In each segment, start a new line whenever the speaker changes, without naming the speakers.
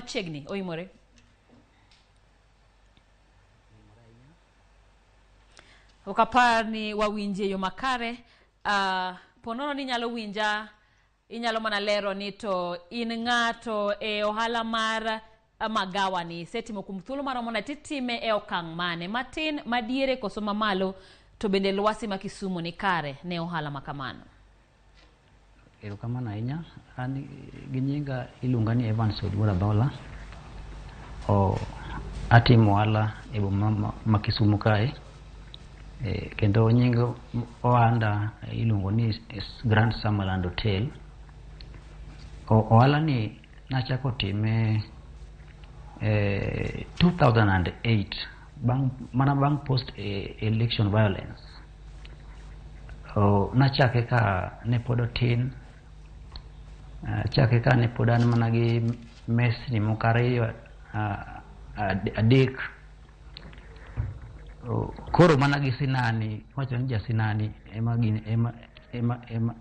Machiegni oimore. Ok apar ni wawinji e yo makare. Ponono ni inyalo winja, inyalo mana lero ni to in ng'ato e ohala mar magawa ni isetimo kuom thuolo maromo nade, titime e okang' mane, matin, madiere koso mamalo, to bende lwasi ma Kisumu ni kare ne ohala ma kamano?
Erokamano ahinya. An gi nyinga iluonga ni Evans Oduor Adhola. Atimo ohala e boma ma Kisumu kae. Kendo nying ohanda iluongo ni Grand Summerland Hotel. Ohala ni nachako time 2008 mana bang' post election violence. Nachake ka ne pod otin. Achake ka ne pod an mana gi mesni moko ariyo, adek. Koro mana gi sinani, iwacho ni jasinani ema gini, ema, ema, ema,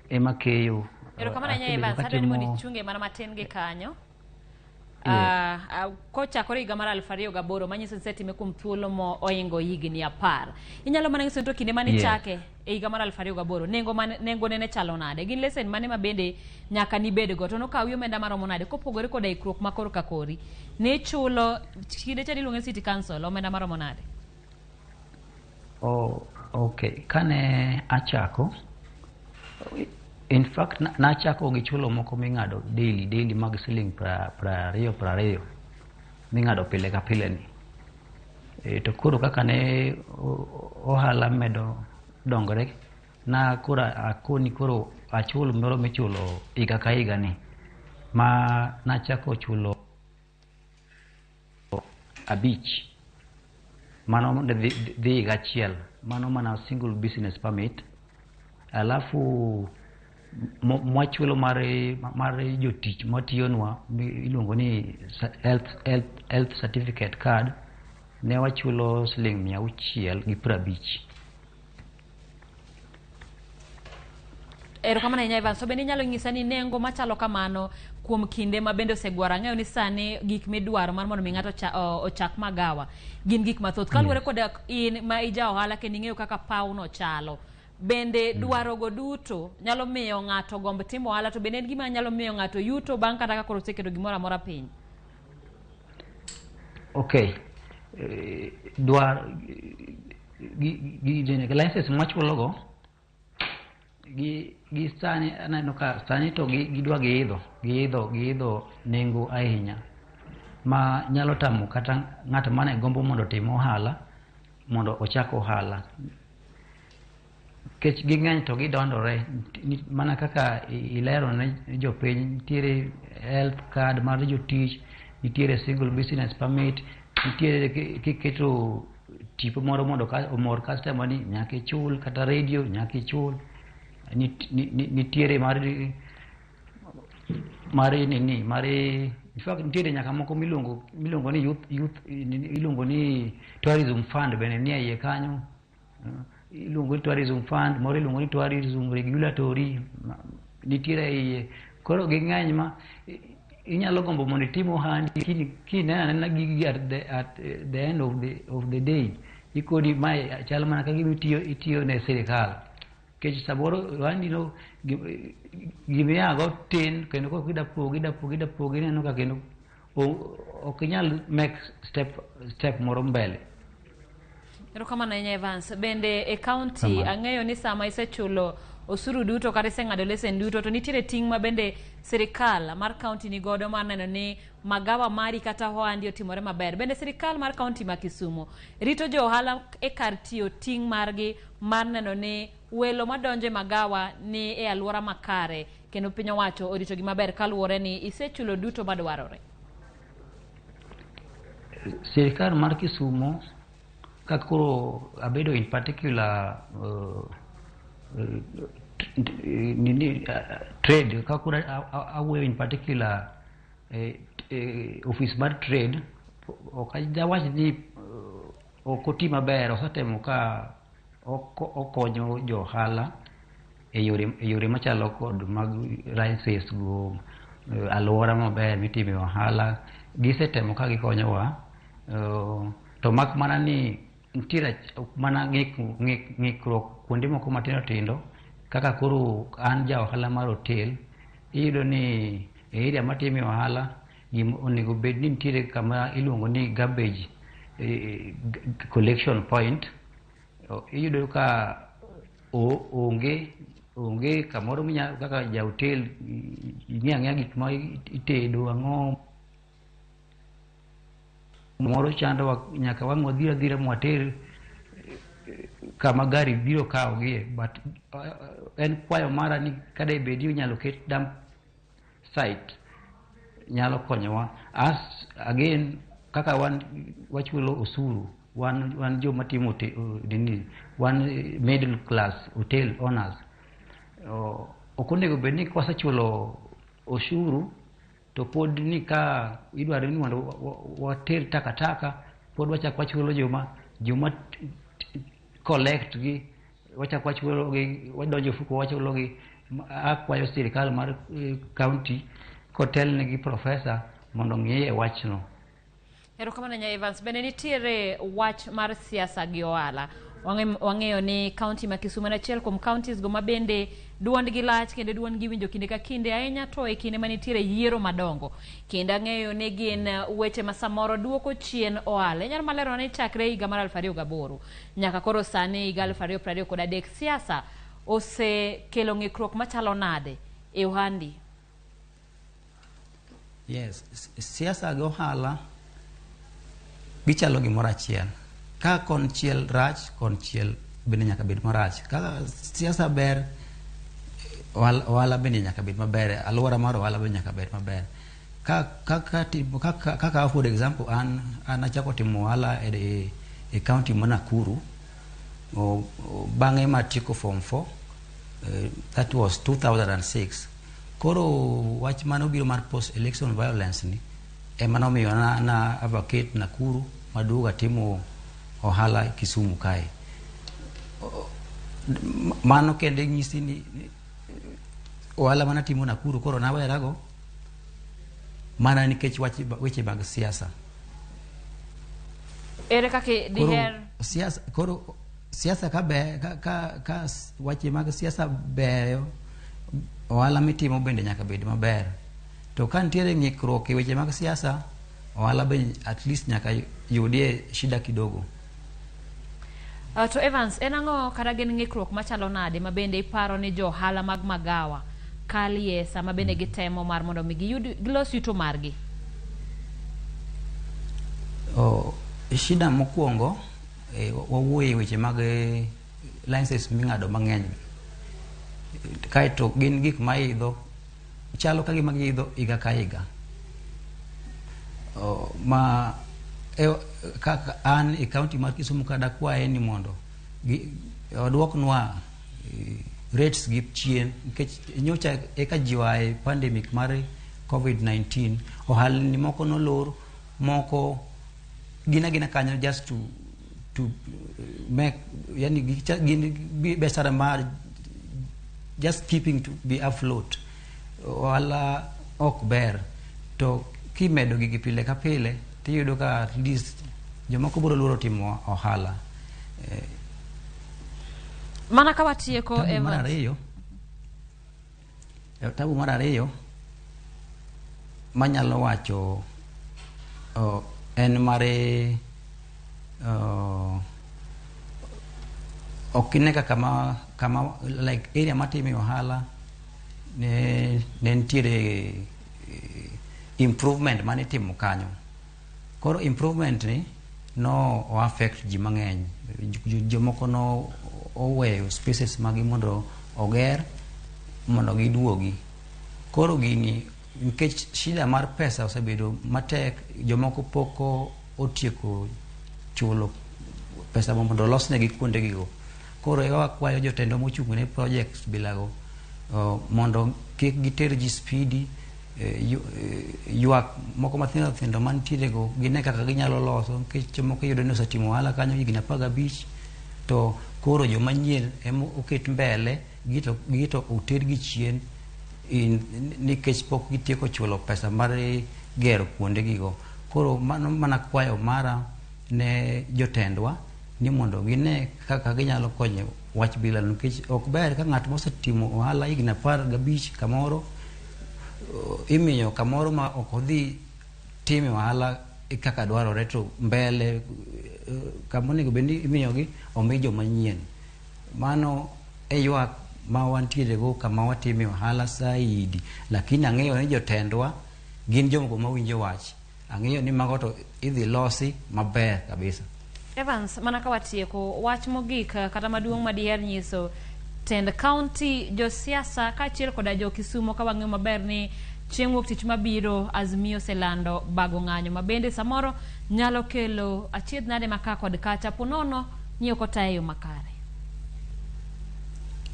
ema keyo.
Erokamano ahinya
Asebedo
Evans, adwa ni mondo
katimo
ichunge mana matin gi kanyo.
Yes.
Kochakore higa mar 2008, manyiso ni isetime kuom thuolo mo oingo higni 10. Inyalo mana nyiso ni to kinde mane ichake e higa mar 2008, nengo ne chalo nade? Gin lesen mane ma bende nyaka nibedgo? To nokawi omenda maromo nade? Kopogore koda ikruok ma korka kori, nichulo kinde cha niluonge ni City Council, omenda maromo nade?
Oh, okay. Kane achako, in fact nachako gi chulo moko ming'ado daily, daily mag siling 20 20 ming'ado pile ka pile ni. To koro kaka ne ohala medo dongore, na koro akoni koro achul moro michulo higa ka higa ni, ma nachako chulo 5. Mano ne dhi higa achiel, mano mana single business permit. Alafu mwachulo mar jotich matiyonwa iluongo ni health certificate card, ne wachulo siling 650.
Erokamano ahinya Evans. To bende inyalo nyisa ni nengo machalo kamano kuom kinde ma bende osegwaro, ang'eyo ni sani gik midwaro mar mondo mi ng'ato ochak magawa gin gik mathoth. Kaluwore kod in ma ija ohala kendo ing'eyo kaka paw no chalo, bende dwarogo duto nyalo miyo ng'ato gomb timo ohala, to bende en gima nyalo miyo ng'ato yuto bang' kata ka koro oseketo gimoro amora piny?
Okay. Dwar gi license mwachulogo gi sani aneno ka sani to gidwa giidho nengo ahinya, ma nyalo tamo kata ng'at mane gombo mondo otim ohala mondo ochak ohala. Nikech ging'eny to gidondore, mana kaka ilero ne jopiny, nitiere health card mar jotich, nitiere single business permit, nitiere kiketo tipo moro mondo omor customer ni nyaka ichul, kata radio nyaka ichul, nitiere mar nini, mar, in fact nitiere nyaka moko miluongo ni youth, iluongo ni tourism fund bende nie iye kanyo. Iluongo ni tourism fund, moro iluongo ni tourism regulatory nitiere e iye. Koro ging'eny ma inyalo gombo mondo itim ohandi, lakini kineno anena gigi at the end of the day, ikoni mae chal mana ka gima itiyo ne sirikal. Nikech samoro ohandi no gimiago tin, kendo koro kida pogi, ida pogi, ida pogi, ineno ka kendo ok inyal make step moro mbele.
Erokamano ahinya Evans. Bende e county ang'eyo ni sama isechulo osuru duto kata iseng'ado lesen duto, to nitiere ting' ma bende sirikal mar county ni godo mar neno ni magawa mari kata ohandi otimore maber. Bende sirikal mar county ma Kisumu rito jo ohala e kar tiyo ting' margi mar neno ni welo madonjo e magawa ni e alwora makare kendo piny owacho oritogi maber kaluwore ni isechulo duto madwarore.
Sirikal mar Kisumu ka koro abedo in particular, nini, trade, ka koro awuoyo in particular office mar trade, ok dawach ni ok oti maber, osetemo ka okonyo jo ohala e yore machalo kod mag licenses go, Alwora maber mitime ohala gisetemo ka gikonyowa, to mak mana ni nitiere mana ng'ikruok kuonde moko matindo tindo. Kaka koro an ja ohala mar hotel, iyudo ni e area matime ohala gima onego bed ni nitiere kama iluongo ni garbage collection point. Iyudo ka onge kamoro minya kaka ja hotel ing'e ang'eya gik ma itedo ang'o moro chandowa nyaka wang' wadhir adhira mwater kama gari biro kawogie. But en kwayo mara ni kada bed ni inyalo ket dump site, nyalo konyowa. As again, kaka wan wachulo osuru, wan joma timo nini, wan middle class hotel owners, ok onego bed ni kwasechulo osuru to pod ni ka idwaro ni mondo water takataka, pod wachak wachulo joma collect gi, wachak wachulo gi, wadonjo e ofuko wachulo gi. Akwayo sirikal mar county kotelne gi professor mondo ong'iye wachno.
Erokamano ahinya, Evans. Bende nitiere wach mar siasa gi ohala. Wang'eyo ni kaunti ma Kisumu en achiel kuom counties go ma bende duondgi lach kendo duondgi winjo kinde ka kinde, ahinya to e kinde manitiere yiero madongo. Kendo ang'eyo ni gin weche ma samoro duoko chien ohala. Inyalo malero ni chakre higa mar 2008 nyaka koro sani higa 2023, siasa osekelo ng'ikruok machalo nade e ohandi?
Yes, siasa gi ohala gichalo gimoro achiel. Ka konchiel rach, konchiel bende nyaka bed marach. Ka siasa ber, ohala bende nyaka bed maber, alwora mar ohala bende nyaka bed maber. Kaka for example, an achako timo ohala e county ma Nakuru, bang'e matieko form 4, that was 2006. Koro wach mane obiro mar post election violence ni ema nomiyo na vacate Nakuru maduogo atimo ohala Kisumu kae. Mano kende nyisi ni ohala manatimo Nakuru koro nawerago mana nikech wach weche mag siasa.
Ere kaka diher
Siasa, koro siasa ka ber, ka weche mag siasa beyo, ohala mitimo bende nyaka bed maber. To ka nitiere ng'ikruok e weche mag siasa, ohala be at least nyaka yudie shida kidogo.
To Evans, en ang'o kata gin ng'ikruok machalo nade ma bende iparo ni jo ohala mag magawa kalie sama bende gitemo mar mondo mi giyud gilos yuto margi?
Oh, shida mokwongo, wawuoye weche mag licenses ming'ado mang'eny. Kaeto gin gik ma idho, chalo ka gima giidho higa ka higa. Oh, ma kaka an e county mar Kisumu ka dakwaye ni mondo oduoknwa rates gi chien, nikech nyocha eka ji oa e pandemic mar COVID-19, ohalni moko nolor, moko gin agina kanyo just to make, yani gin biashara mar just keeping to be afloat. Ohala ok ber, to kimedo gigi pile ka pile tiyudo ka at least jomoko biro luoro timo ohala.
Mana ka watieko,
Tabu mar
Evans.
ariyo, tabu mar ariyo manyalo wacho en mare ok ine ka kama like area matime ohala ne nitiere improvement mane itimo kanyo. Koro improvement ni no o affect ji mang'eny. Jomoko no oweyo spaces magi mondo oger mondo giduogi. Koro gini nikech shida mar pesa osebedo matek, jomoko pok otieko chulo pesa mondo olosnegi kuondegigo. Koro eka wakwayo jotendwa mochung' ne projects bilago mondo kik giter ji speedy, ywak moko mathindo thindo mantiere go gine kaka ginyalo loso, nikech jomoko iyudo ni osetimo ohala kanyo higni 15, to koro joma nyien ema oket mbele, gito otergi chien. Nikech pok gitieko chulo pesa mar gero kuondegigo. Koro mano mana kwayo mara ne jotendwa ni mondo gine kaka ginyalo konyo wach bila, nikech ok ber ka ng'at mosetimo ohala higni 15 kamoro imiyo kamoro ma ok odhi time ohala kaka dwarore, to mbele kama onego bed ni imiyogi omi joma nyien. Mano e ywak ma wantiere go kama watime ohala saidi, lakini ang'eyo ni jotendwa gin jogo mawinjo wach. Ang'eyo ni mago to idhi losi maber kabisa.
Evans, mana ka watieko, wach mogik kata maduong' ma diher nyiso tend county, josiasa kaachiel koda jo Kisumo, ka wang'eyo maber ni chieng' wuok tich mabiro Azimio oselando bago ng'anyo ma bende samoro nyalo kelo achiedh nade ma ka kod kacha ponono ni ok otaye e yo makare.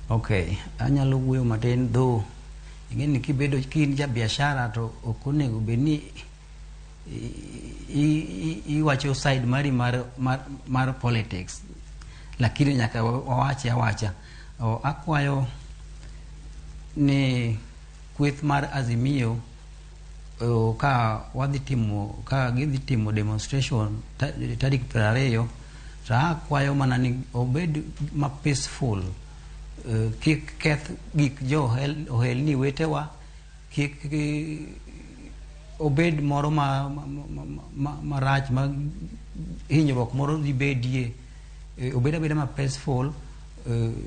Ok, anyalo wuoyo matin dho ing'e ni kibedo ki in ja biashara to ok onego bed ni iwacho side mari mar politics, lakini nyaka wawache awacha. Akwayo ni kweth mar Azimio ka wadhi timo, ka gidhi timo demonstration tarik 20, to akwayo mana ni obed ma peaceful, kik keth gik jo ohelni wetewa, kik obed moro ma marach ma hinyruok moro dhi bedie, obed abeda ma peaceful,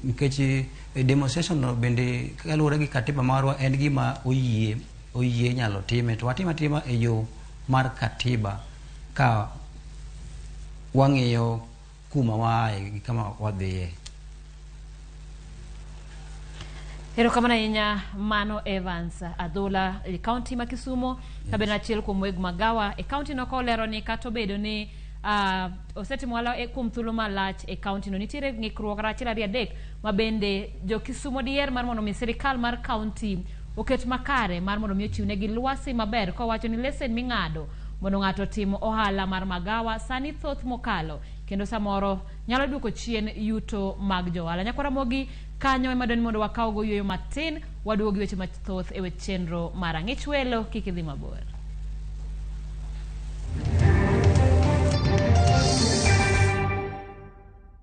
nikech demonstration no bende kaluwore gi katiba marwa en gima oyie nyalo time, to watime atima e yo mar katiba ka wang'iyo kuma waaye gi kama wadhiye.
Erokamano ahinya. Mano Evans Adhola e kaunti ma Kisumo, ka bende achiel kuom weg magawa e kaunti no, kolero ni kata obedo ni osetimo ohala kuom thuolo malach e kaunti no, nitiere ng'ikruok kata achiel ariyo adek ma bende jo Kisumo diher mar mondo mi sirikal mar kaunti oket makare mar mondo mi ochiwnegi lwasi maber, kowacho ni lesen ming'ado mondo ng'ato otim ohala mar magawa sani thoth mokalo kendo samoro nyalo duoko chien yuto mag jo ohala. Nyakwara Ramogi, kanyo ema dwani mondo wakaw go yueyo matin, waduogo gi weche mathoth e wech chenro mar Ang'ich Welo. Kik idhi mabor.